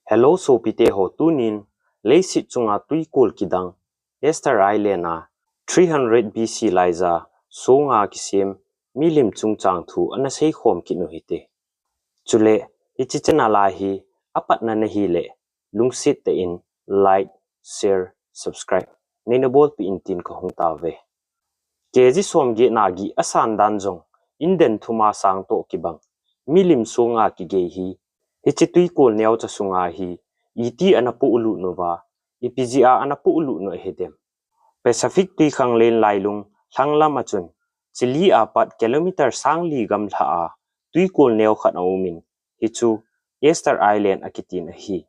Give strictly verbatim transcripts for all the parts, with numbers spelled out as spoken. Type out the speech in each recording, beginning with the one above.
Hello sopite ho, tunin leiset chunga twikol kidang Easter Island a three hundred B C laija songa kisem milim chungchang thu ana seikhom kit u hite. Chule hiche channel a hi apatna nahile lungset tah in like, share, subscribe neina bolpeh in tin kahung tauve. Kg somget na gih asan dan jong, indenthum a sang toh kibang milim songa kigei hi, hiche twikol neocha sunga hi iti ana polut uva, ipi jeh a ana polut u ahidem? Pacific twikhanglen lailung lhanglam a chun, Chile a pat kilometer sang li gamlha a twikol neokhat aumin, hichu Easter Island akitin ahi.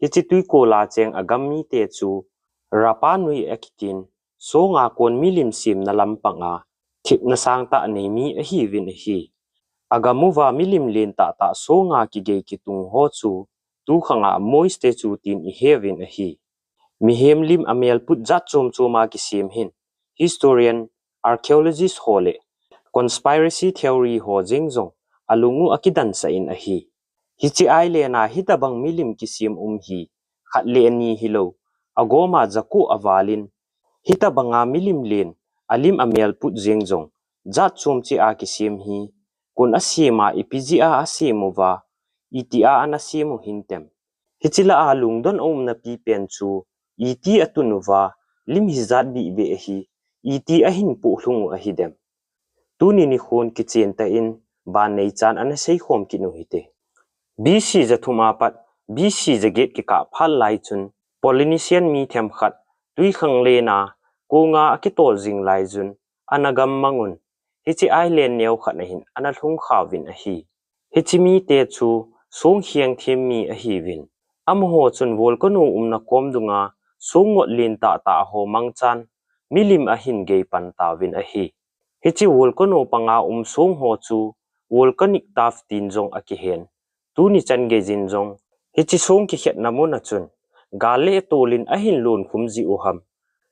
Hiche twikol a cheng agam mite chu Rapa Nui akitin, songa kon milim semna lampanga thepna sangtah nei mi ahiuvin ahi. Agam uva milim len tahtah songa kigei kitung ho chu tukhanga moist te chu tin iheuvin ahi. Mihem lim amelput jat chom choma kisem hin historian, archaeologist ho le conspiracy theory ho jeng jong alungu akidansah in ahi. Hiche island a hitabang milim kisem um hi khat le ani hilou, agoma jako avalin, hitabanga milim len alim amelput jeng jong jat chom cheh a kisem hi kon asem a, ipi jeh a asem uva, itia ana sem u hintem? Hiche lah a lungdon aumna pipen chu iti atun uva, lim hijat bih beh hi iti ahin pohlhung u ahidem? Tuni nikhon kichen tah in ban neichan ana seikhom kit u hite. B C jathum a pat B C jaget kikah phat lai chun Polynesian mi themkhat twikhanglen a konga akitol jing laijun ana gammang un, hiche island neokhat a hin ana lhungkhauvin ahi. Hiche mite chu song kheng them mi ahiuvin, amaho chun volcano umna kom dunga song ngot len tahtah ho mangchan milim ahin gei pan tauvin ahi. Hiche volcano panga um song ho chu volcanic tuff tin jong akihen. Tuni chan geijin jong hiche song kikhetna mun a chun gal le tol in ahin lonkhum jeh u ham,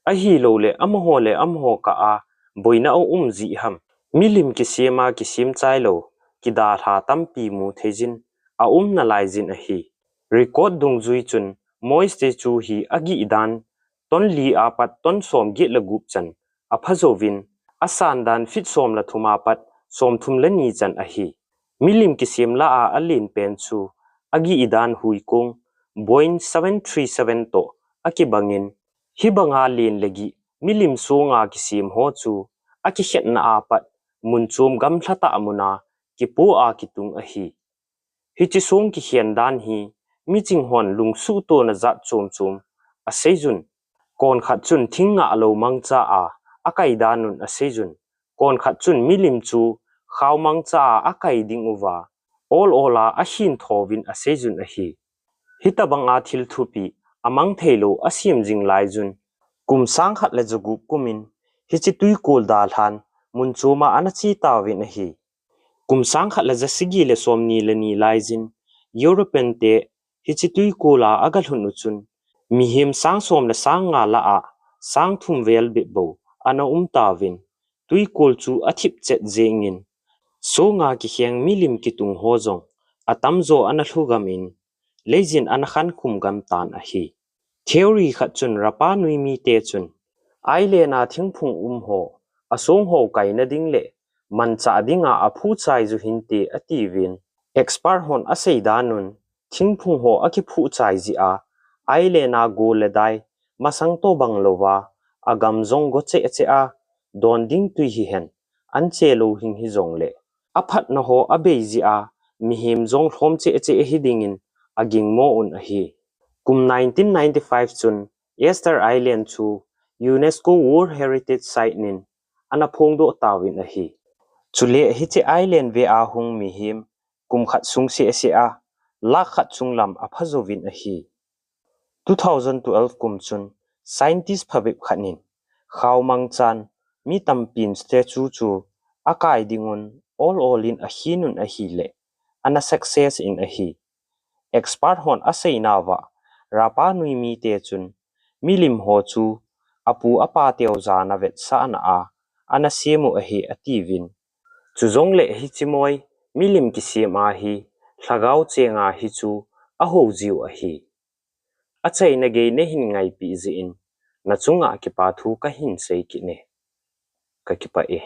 ahilouleh amaho le amaho kah a boina aum jeh ham, milim kisem a kisem chailou kidalha tampi mu theijin aum nalaijin ahi. Record dungjui chun moist te chu hi agih dan ton li a pat ton somget le gup chan aphajouvin, asan dan feet som le thum a pat somthum le ni chan ahi. Milim kisem lah a alen pen chu agih dan huikong Boeing seven three seven toh akibangin, hibanga len le gih milim songa kisem ho chu akikhetna a pat mun chom gamlha tah muna kipo a kitung ahi. Hiche song kikhen dan hi miching hon lungsuhtona jat chom chom aseijun. Konkhat chun thing ngahlou mangcha a akai dan un aseijun. Konkhat chun milim chu khao mangcha a akai ding uva, ol ol a ahin thouvin aseijun ahi. Hitabanga thil thupi amang theilou asem jing laijun, kum sang khat le jagup kumin hiche twikol dalhan mun choma ana che tauvin ahi. Kum sang khat le jasagi le somni le ni laijin European te hiche twikol a agalhun u chun, mihem sang som le sang nga lah a sang thum vel bep bou ana um tauvin, twikol chu athip chet jengin, songa kikheng milim kitung ho jong atamjo ana lhugam in, leijin ana khankhum gam tan ahi. Theory khat chun Rapa Nui mite chun island a thingphung um ho asong ho kaina ding le manchah dinga aphuh chai ju hinte atiuvin, expert hon asei dan un thingphung ho akiphuh chai jeh a island a go le dai masang toh bang louva, agam jong go cheh cheh a, don ding tui hihen an che lou hing hijongle, aphatna ho abei jeh a mihem jong lhom cheh cheh hidingin agingmo un ahi. Kum nineteen ninety-five chun Easter Island chu UNESCO World Heritage Site nin ana phongdoh tauvin ahi. Chule hiche island vea hung mihem kum khat sung seh seh a lakh khat chunglam aphajouvin ahi. Two thousand twelve kum chun scientist phabep khat nin khao mangchan mi tampin statue chu akai dingun ol ol in akhin un ahile, ana success in ahi. Expert hon aseinauva, Rapa Nui mite chun milim ho chu apu apa teu jana vetsahna a ana sem u ahi atiuvin. Chujongle hiche moi milim kisem a hi lhagao chenga hichu ahou jiu ahi. Achaina gei nahin ngaipi jeh in, nachunga kipa thu kahin sei kit e. Kakipah e.